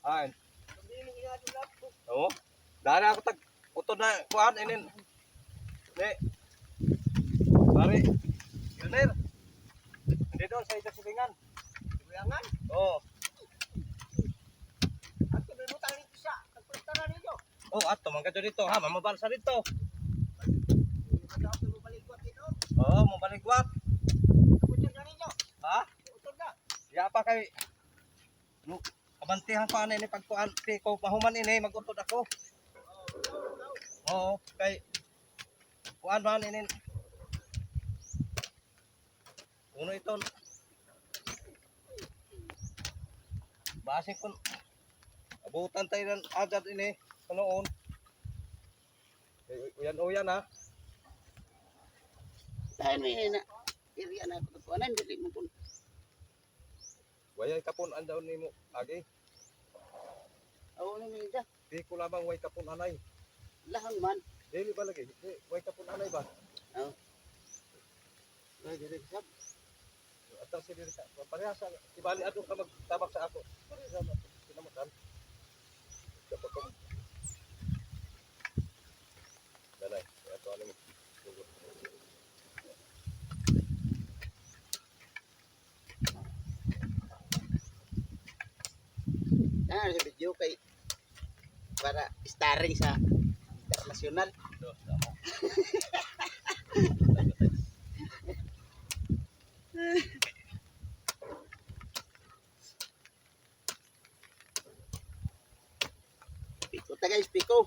Ay. Oo. Dara ako tag utod na kuan inin. Ne. Pare. Kilner. Hindi doon sa ito silingan. Kuyangan. Oo. At butang dito siya. Pagpesta na ninyo. Oh, ato man kadto dito ha, mamabalsa dito. Ako mabaligwat dito. Oo, mabaligwat. Utod na ninyo. Ha? Utod na. Ya pa kay no, abantihan pa ani ni pagkuan ti ko pahuman ini magutod ako. Oo, kay kuan man ini. Uno ito. Base kun abutan tayo ng agad ini sa noon. Uyan-uyan ha. Dahil may na area na kuanan dili mo kun. Wayay kapon ang daon nimo agi. Aw na mi da. Di ko lamang way kapon anay. Lahang man. Dili ba lagi? Di, way kapon anay ba? Aw. Ay diri sab. Atang si diri sa pareha sa ibali adto ka magtabak sa ako. Pareha sa kinamutan. Dapat ko. Dalay, ato aning dugo. Na sa video kay para starring sa international. Do, damo. Piko ta guys, piko.